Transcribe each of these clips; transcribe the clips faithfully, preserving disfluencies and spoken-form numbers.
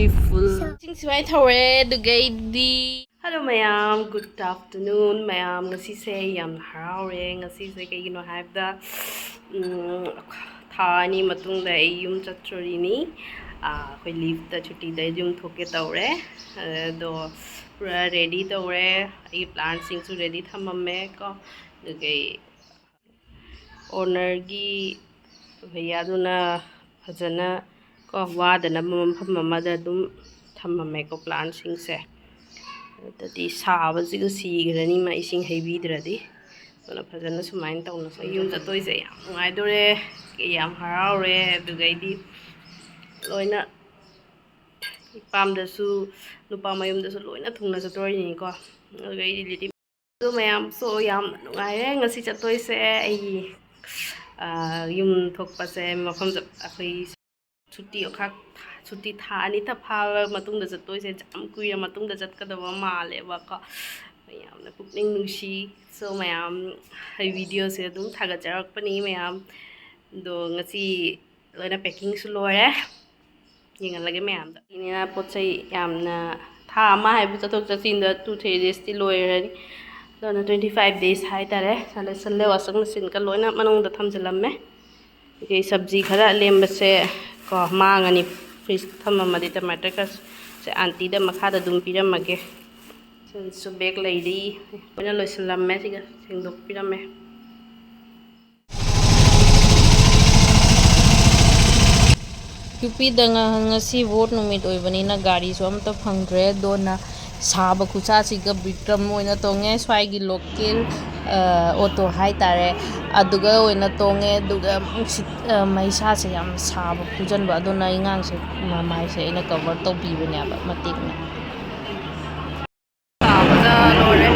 Full. ꯏꯁꯤꯡ ꯁꯨꯃꯥꯏꯅ ꯊꯧꯔꯦ, ꯑꯗꯨꯒꯩꯗꯤ꯫ Hello ꯃꯌꯥꯝ, good afternoon ꯃꯌꯥꯝ꯫ ꯉꯁꯤꯁꯦ ꯌꯥꯝ ꯍꯔꯥꯎꯔꯦ꯫ ꯉꯁꯤꯁꯦ ꯀꯩꯒꯤꯅꯣ ꯍꯥꯏꯕꯗ, ꯎꯝ, ꯊꯥ ꯑꯅꯤ ꯃꯇꯨꯡꯗ ꯑꯩ ꯌꯨꯝ ꯆꯠꯇꯣꯔꯤꯅꯤ꯫ ꯑꯥ, ꯑꯩꯈꯣꯏ leave ꯇ, ꯁꯨꯇꯤꯗ ꯌꯨꯝ ꯊꯣꯛꯀꯦ ꯇꯧꯔꯦ꯫ ꯑꯗꯣ ꯄꯨꯔꯥ ready ꯇꯧꯔꯦ꯫ ꯑꯩꯒꯤ plan ꯁꯤꯡꯁꯨ ready ꯊꯝꯃꯝꯃꯦ ꯀꯣ꯫ ꯑꯗꯨꯒꯤ owner ꯒꯤ ꯚꯩꯌꯥꯗꯨꯅ ꯐꯖꯅ ꯀꯣ, ꯋꯥꯗꯅꯕ ꯃꯐꯝ ꯑꯃꯗ ꯑꯗꯨꯝ ꯊꯝꯃꯝꯃꯦꯀꯣ plant ꯁꯤꯡꯁꯦ꯫ ꯑꯗꯨꯗꯤ ꯁꯥꯕꯁꯤꯒ ꯁꯤꯈ꯭ꯔꯅꯤ ꯃꯥ ꯏꯁꯤꯡ ꯍꯩꯕꯤꯗ꯭ꯔꯗꯤ꯫ ꯑꯗꯨꯅ ꯐꯖꯅ ꯁꯨꯃꯥꯏꯅ ꯇꯧꯅ ꯌꯨꯝ ꯆꯠꯇꯣꯏꯁꯦ ꯌꯥꯝ ꯅꯨꯡꯉꯥꯏꯗꯣꯔꯦ, ꯌꯥꯝ ꯍꯔꯥꯎꯔꯦ꯫ ꯑꯗꯨꯒꯩꯗꯤ ꯂꯣꯏꯅ ꯏꯄꯥꯝꯗꯁꯨ, ꯅꯨꯄꯥ ꯃꯌꯨꯝꯗꯁꯨ ꯂꯣꯏꯅ ꯊꯨꯡꯅ ꯆꯠꯇꯣꯔꯤꯅꯤꯀꯣ꯫ ꯑꯗꯨꯒꯩꯗꯤ ꯑꯗꯨ ꯃꯌꯥꯝꯁꯨ ꯌꯥꯝ ꯅꯨꯡꯉꯥꯏꯔꯦ ꯉꯁꯤ ꯆꯠꯇꯣꯏꯁꯦ꯫ ꯑꯩꯒꯤ, ꯑꯥ, ꯌꯨꯝ ꯊꯣꯛꯄꯁꯦ ꯃꯐꯝ ꯆꯞ-, ꯑꯩꯈꯣꯏ ꯁꯨꯇꯤ ꯑꯣꯈꯥꯛ-, ꯁꯨꯇꯤ ꯊꯥ ꯑꯅꯤꯇ ꯐꯥꯔ ꯃꯇꯨꯡꯗ ꯆꯠꯇꯣꯏꯁꯦ, ꯌꯥꯝ ꯀꯨꯏꯔ ꯃꯇꯨꯡꯗ ꯆꯠꯀꯗꯕ ꯃꯥꯜꯂꯦꯕꯀꯣ꯫ ꯌꯥꯝꯅ ꯄꯨꯛꯅꯤꯡ ꯅꯨꯡꯁꯤ꯫ So ꯃꯌꯥꯝ, ꯑꯩ video ꯁꯦ ꯑꯗꯨꯝ ꯊꯥꯒꯠꯆꯔꯛꯄꯅꯤ ꯃꯌꯥꯝ꯫ ꯑꯗꯣ ꯉꯁꯤ ꯂꯣꯏꯅ packing ꯁꯨ ꯂꯣꯏꯔꯦ꯫ ꯌꯦꯡꯍꯜꯂꯒꯦ ꯃꯌꯥꯝꯗ꯫ ꯏꯅꯤꯅ ꯄꯣꯠ ꯆꯩ ꯌꯥꯝꯅ, ꯊꯥ ꯑꯃ ꯍꯥꯏꯕꯨ ꯆꯠꯊꯣꯛ ꯆꯠꯁꯤꯟꯗ two three days ꯇꯤ ꯂꯣꯏꯔꯅꯤ꯫ ꯑꯗꯨꯅ twenty five days ꯍꯥꯏꯇꯥꯔꯦ꯫ ꯁꯟꯂꯦ, ꯁꯟꯂꯦ washing machine ꯀ ꯂꯣꯏꯅ ꯃꯅꯨꯡꯗ ꯊꯝꯖꯤꯜꯂꯝꯃꯦ꯫ ꯑꯗꯒꯤ ꯁꯕꯖꯤ ꯈꯔ ꯑꯂꯦꯝꯕꯁꯦ ꯀꯣ, ꯃꯥꯡꯉꯅꯤ꯫ Fridge ꯊꯝꯃꯝꯃꯗꯤ tomato ꯀꯁꯦ aunty ꯗ ꯃꯈꯥꯗ ꯑꯗꯨꯝ ꯄꯤꯔꯝꯃꯒꯦ꯫ ꯁꯤꯁꯨ bag ꯂꯩꯔꯤ꯫ ꯂꯣꯏꯅ ꯂꯣꯏꯁꯤꯜꯂꯝꯃꯦ꯫ ꯁꯤꯒ ꯁꯦꯡꯗꯣꯛꯄꯤꯔꯝꯃꯦ꯫ ꯌꯨ ꯄꯤꯗ ꯉ-, ꯉꯁꯤ vote ꯅꯨꯃꯤꯠ ꯑꯣꯏꯕꯅꯤꯅ ꯒꯥꯔꯤꯁꯨ ꯑꯝꯇ ꯐꯪꯗ꯭ꯔꯦ꯫ ꯑꯗꯨꯅ ꯁꯥꯕ ꯈꯨꯠꯁꯥꯁꯤꯒ ꯕꯤꯀ꯭ꯔꯝ ꯑꯣꯏꯅ ꯇꯣꯡꯉꯦ, ꯁ꯭ꯋꯥꯏꯒꯤ local, ꯑ, auto ꯍꯥꯏꯇꯥꯔꯦ, ꯑꯗꯨꯒ ꯑꯣꯏꯅ ꯇꯣꯡꯉꯦ꯫ ꯑꯗꯨꯒ ꯅꯨꯡꯁꯤꯠ, ꯑ, ꯃꯩꯁꯥꯁꯦ ꯌꯥꯝ ꯁꯥꯕ ꯐꯨꯖꯟꯕ, ꯑꯗꯨꯅ ꯑꯩꯉꯥꯡꯁꯦ ꯃꯃꯥꯏꯁꯦ ꯑꯩꯅ cover ꯇꯧꯕꯤꯕꯅꯦꯕ ꯃꯇꯦꯛꯅ꯫ ꯁꯥꯕꯗ ꯂꯣꯏꯔꯦ꯫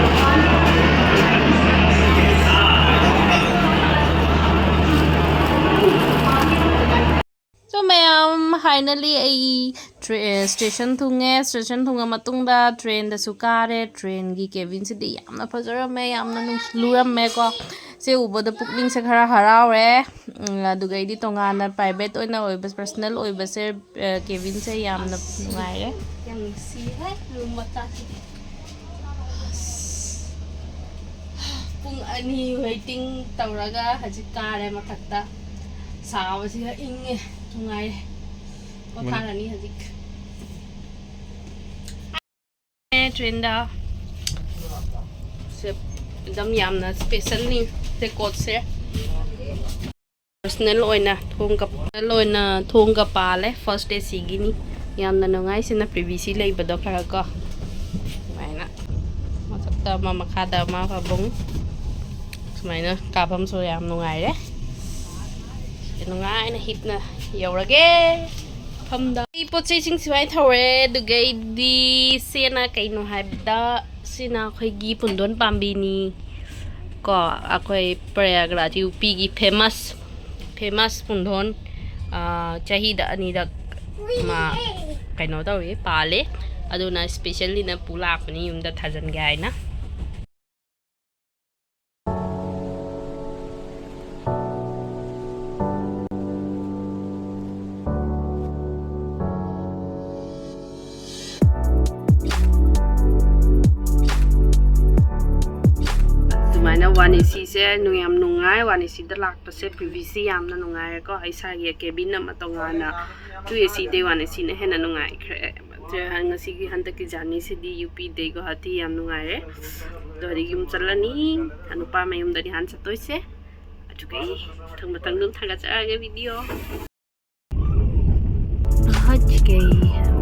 ꯃꯌꯥꯝ, finally ꯑꯩ ꯁ꯭ꯇꯦꯁꯟ ꯊꯨꯡꯉꯦ꯫ ꯁ꯭ꯇꯦꯁꯟ ꯊꯨꯡꯉ ꯃꯇꯨꯡꯗ ꯇ꯭ꯔꯦꯟꯗꯁꯨ ꯀꯥꯔꯦ꯫ ꯇ꯭ꯔꯦꯟꯒꯤ ꯀꯦꯕꯤꯟꯁꯤꯗꯤ ꯌꯥꯝꯅ ꯐꯖꯔꯝꯃꯦ, ꯌꯥꯝꯅ ꯅꯨꯡꯁꯤ ꯂꯨꯔꯝꯃꯦꯀꯣ꯫ ꯁꯦ ꯎꯕꯗ ꯄꯨꯛꯅꯤꯡꯁꯦ ꯈꯔ ꯍꯔꯥꯎꯔꯦ꯫ ꯎꯝ, ꯑꯗꯨꯒ ꯑꯩꯗꯤ ꯇꯣꯉꯥꯟꯅ private ꯑꯣꯏꯅ ꯑꯣꯏꯕ, personal ꯑꯣꯏꯕꯁꯦ, ꯑ, cabinꯁꯦ ꯌꯥꯝꯅ ꯅꯨꯡꯉꯥꯏꯔꯦ꯫ ꯌꯥꯝ ꯅꯨꯡꯁꯤꯍꯦ, room ꯃꯆꯥꯁꯤꯗꯤ꯫ ꯄꯨꯡ ꯑꯅꯤ waiting ꯇꯧꯔꯒ ꯍꯧꯖꯤꯛ ꯀꯥꯔꯦ ꯃꯊꯛꯇ꯫ ꯁꯥꯕꯁꯤꯒ ꯏꯪꯉꯦ, ꯅꯨꯡꯉꯥꯏꯔꯦ꯫ ꯄꯣꯊꯥꯔꯅꯤ ꯍꯧꯖꯤꯛ꯫ ꯇ꯭ꯔꯦꯟꯗ꯫ ꯁꯦ ꯑꯗꯨꯝ ꯌꯥꯝꯅ specialꯅꯤ ꯁꯦ coachꯁꯦ꯫ Personal ꯑꯣꯏꯅ ꯊꯣꯡꯒ, personal ꯑꯣꯏꯅ ꯊꯣꯡꯒ ꯄꯥꯜꯂꯦ꯫ First ACꯒꯤꯅꯤ꯫ ꯌꯥꯝꯅ ꯅꯨꯡꯉꯥꯏ꯫ ꯁꯤꯅ privacy ꯂꯩꯕꯗꯣ ꯈꯔ ꯀꯣ꯫ ꯁꯨꯃꯥꯏꯅ ꯃꯊꯛꯇ ꯑꯃ, ꯃꯈꯥꯗ ꯑꯃ ꯐꯃꯨꯡ꯫ ꯁꯨꯃꯥꯏꯅ ꯀꯥꯐꯝꯁꯨ ꯌꯥꯝ ꯅꯨꯡꯉꯥꯏꯔꯦ꯫ ꯅꯨꯡꯉꯥꯏꯅ ꯍꯤꯞꯅ ꯌꯧꯔꯒꯦ ꯃꯐꯝꯗ꯫ ꯑꯩ ꯄꯣꯠ ꯆꯩꯁꯤꯡ ꯁꯨꯃꯥꯏꯅ ꯊꯧꯔꯦ꯫ ꯑꯗꯨꯒꯩꯗꯤ ꯁꯤꯅ ꯀꯩꯅꯣ ꯍꯥꯏꯕꯗ, ꯁꯤꯅ ꯑꯩꯈꯣꯏꯒꯤ ꯄꯨꯟꯗꯣꯟ ꯄꯥꯝꯕꯤꯅꯤ ꯀꯣ꯫ ꯑꯩꯈꯣꯏ ꯄ꯭ꯔꯌꯥꯒꯔꯥꯖ ꯌꯨ ꯄꯤꯒꯤ famous, famous ꯄꯨꯟꯗꯣꯟ, ꯑꯥ, ꯆꯍꯤꯗ ꯑꯅꯤꯔꯛ ꯃꯥ ꯀꯩꯅꯣ ꯇꯧꯏ, ꯄꯥꯜꯂꯦ꯫ ꯑꯗꯨꯅ speciallyꯅ ꯄꯨ ꯂꯥꯛꯄꯅꯤ ꯌꯨꯝꯗ ꯊꯥꯖꯤꯟꯒꯦ ꯍꯥꯏꯅ꯫ ꯑꯗꯨꯃꯥꯏꯅ one ACꯁꯦ ꯅꯨꯡ-, ꯌꯥꯝ ꯅꯨꯡꯉꯥꯏ꯫ One ACꯗ ꯂꯥꯛꯄꯁꯦ privacy ꯌꯥꯝꯅ ꯅꯨꯡꯉꯥꯏꯔꯦꯀꯣ꯫ ꯏꯁꯥꯒꯤ cabin ꯑꯃ ꯇꯣꯉꯥꯟꯅ two ACꯗꯩ one ACꯅ ꯍꯦꯟꯅ ꯅꯨꯡꯉꯥꯏꯈ꯭ꯔꯦ꯫ ꯉꯁꯤꯒꯤ ꯍꯟꯗꯛꯀꯤ journeyꯁꯤꯗꯤ ꯌꯨ ꯄꯤꯗꯩ ꯒꯨꯋꯥꯍꯥꯇꯤ ꯌꯥꯝ ꯅꯨꯡꯉꯥꯏꯔꯦ꯫ ꯑꯗꯣ ꯍꯧꯖꯤꯛ ꯌꯨꯝ ꯆꯠꯂꯅꯤ꯫ ꯅꯨꯄꯥ ꯃꯌꯨꯝꯗꯗꯤ ꯍꯥꯟꯅ ꯆꯠꯇꯣꯏꯁꯦ꯫ ꯑꯗꯨꯒ ꯑꯩ ꯃꯊꯪ ꯃꯊꯪ ꯑꯗꯨꯝ ꯊꯥꯒꯠꯆꯔꯛꯑꯒꯦ video꯫ पहुंच गई हूँ।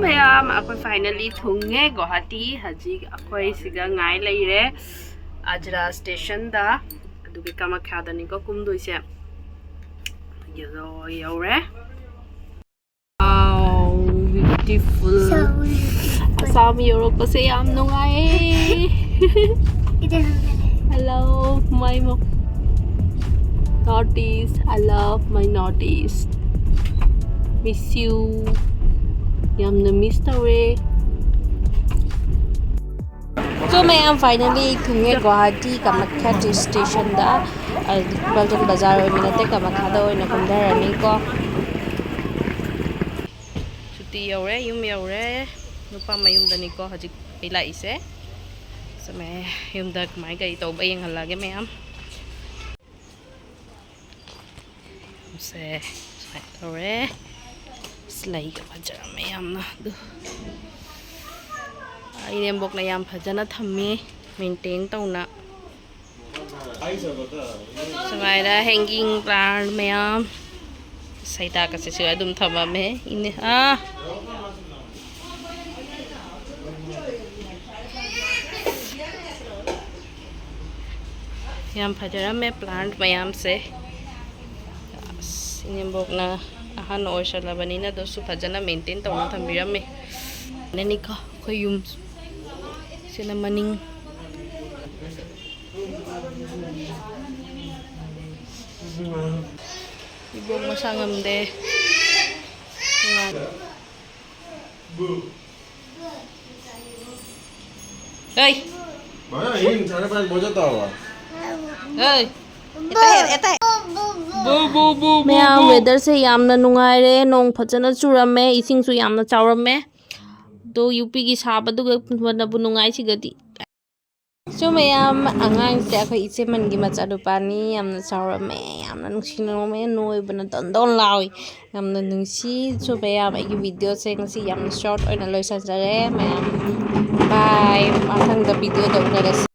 ꯃꯌꯥꯝ, ꯑꯩꯈꯣꯏ finally ꯊꯨꯡꯉꯦ ꯒꯨꯋꯥꯍꯥꯇꯤ꯫ ꯍꯧꯖꯤꯛ ꯑꯩꯈꯣꯏ ꯁꯤꯗ ꯉꯥꯏ ꯂꯩꯔꯦ ꯑꯖꯔꯥ stationꯗ꯫ ꯀꯥꯃꯥꯈ꯭ꯌꯥꯗꯅꯤꯀꯣ ꯀꯨꯝꯗꯣꯏꯁꯦ꯫ ꯌꯧ-, ꯌꯧꯔꯦ꯫ Wow, beautiful. So beautiful. Assam ꯌꯧꯔꯛꯄꯁꯦ ꯌꯥꯝ ꯅꯨꯡꯉꯥꯏꯌꯦ꯫ It is. Hello, my mo-, Northeast. I love my Northeast. Miss you. ꯌꯥꯝꯅ miss ꯇꯧꯔꯦ꯫ So ꯃꯌꯥꯝ, finally ꯊꯨꯡꯉꯦ ꯒꯨꯋꯥꯍꯥꯇꯤ ꯀꯥꯃꯥꯈ꯭ꯌꯥ stationꯗ꯫ ꯑ, ꯄꯜꯇꯟ ꯕꯖꯥꯔ ꯑꯣꯏꯅ ꯅꯠꯇꯦ, ꯀꯥꯃꯥꯈ꯭ꯌꯥꯗ ꯑꯣꯏꯅ ꯀꯨꯝꯊꯔꯅꯤꯀꯣ꯫ ꯁꯨꯇꯤ ꯌꯧꯔꯦ, ꯌꯨꯝ ꯌꯧꯔꯦ꯫ ꯅꯨꯄꯥ ꯃꯌꯨꯝꯗꯅꯤꯀꯣ ꯍꯧꯖꯤꯛ ꯑꯩ ꯂꯥꯛꯏꯁꯦ꯫ So ꯃꯌꯥꯝ, ꯌꯨꯝꯗ ꯀꯃꯥꯏ ꯀꯔꯤ ꯇꯧꯕ ꯌꯦꯡꯍꯜꯂꯒꯦ ꯃꯌꯥꯝ꯫ ꯁꯦ ꯁꯨꯃꯥꯏꯅ ꯇꯧꯔꯦ꯫ ꯑꯁ, ꯂꯩꯒ ꯐꯖꯔꯝꯃꯦ ꯌꯥꯝꯅ꯫ ꯑꯗꯨ ꯏꯅꯦꯝꯕꯣꯛꯅ ꯌꯥꯝ ꯐꯖꯅ ꯊꯝꯃꯤ, maintain ꯇꯧꯅ꯫ ꯁꯨꯃꯥꯏꯅ hanging plant ꯃꯌꯥꯝ, ꯁꯩꯇꯥꯛꯀꯁꯦ ꯁꯤꯗ ꯑꯗꯨꯝ ꯊꯝꯃꯝꯃꯦ꯫ ꯏꯅꯦ, ꯑꯥ꯫ ꯌꯥꯝ ꯐꯖꯔꯝꯃꯦ plant ꯃꯌꯥꯝꯁꯦ꯫ ꯑꯁ, ꯏꯅꯦꯝꯕꯣꯛꯅ ꯑꯍꯟ ꯑꯣꯏꯁꯜꯂꯕꯅꯤꯅ ꯑꯗꯨꯁꯨ ꯐꯖꯅ maintain ꯇꯧꯅ ꯊꯝꯕꯤꯔꯝꯃꯦ꯫ ꯅꯅꯤꯀꯣ ꯑꯩꯈꯣꯏ ꯌꯨꯝ꯫ ꯁꯤꯅ ꯃꯅꯤꯡ꯫ ꯏꯕꯣꯛ ꯃꯁꯥ ꯉꯝꯗꯦ꯫ ꯍꯩ! ꯃꯥ ꯑꯍꯤꯡ ꯁꯥꯟꯅ ꯄꯥꯏ ꯃꯣꯖꯥ ꯇꯧꯔꯕ? ꯍꯩ! ꯑꯦꯇꯥ ꯍꯦ, ꯑꯦꯇꯥ ꯍꯦ꯫ ꯕꯨ, ꯕꯨ, ꯕꯨ, ꯕꯨ, ꯃꯌꯥꯝ, ꯕꯨ꯫ Weatherꯁꯦ ꯌꯥꯝꯅ ꯅꯨꯡꯉꯥꯏꯔꯦ, ꯅꯣꯡ ꯐꯖꯅ ꯆꯨꯔꯝꯃꯦ, ꯏꯁꯤꯡꯁꯨ ꯌꯥꯝꯅ ꯆꯥꯎꯔꯝꯃꯦ꯫ ꯑꯗꯣ ꯌꯨꯄꯤꯒꯤ ꯁꯥꯕꯗꯨꯒ ꯐꯅꯕꯨ ꯅꯨꯡꯉꯥꯏꯁꯤꯒꯗꯤ꯫ So ꯃꯌꯥꯝ, ꯑꯉꯥꯡꯁꯦ ꯑꯩꯈꯣꯏ ꯏꯆꯦꯃꯟꯒꯤ ꯃꯆꯥꯅꯨꯄꯥꯅꯤ, ꯌꯥꯝꯅ ꯆꯥꯎꯔꯝꯃꯦ, ꯌꯥꯝꯅ ꯅꯨꯡꯁꯤꯅꯔꯝꯃꯦ, ꯅꯣꯏꯕꯅ ꯗꯣꯟ ꯗꯣꯟ ꯂꯥꯎꯏ, ꯌꯥꯝꯅ ꯅꯨꯡꯁꯤ꯫ So ꯃꯌꯥꯝ, ꯑꯩꯒꯤ videoꯁꯦ ꯉꯁꯤ ꯌꯥꯝꯅ short ꯑꯣꯏꯅ ꯂꯣꯏꯁꯤꯟꯖꯔꯦ꯫ ꯃꯌꯥꯝ, bye, ꯃꯊꯪꯗ videoꯗ ꯎꯅꯔꯁꯤ꯫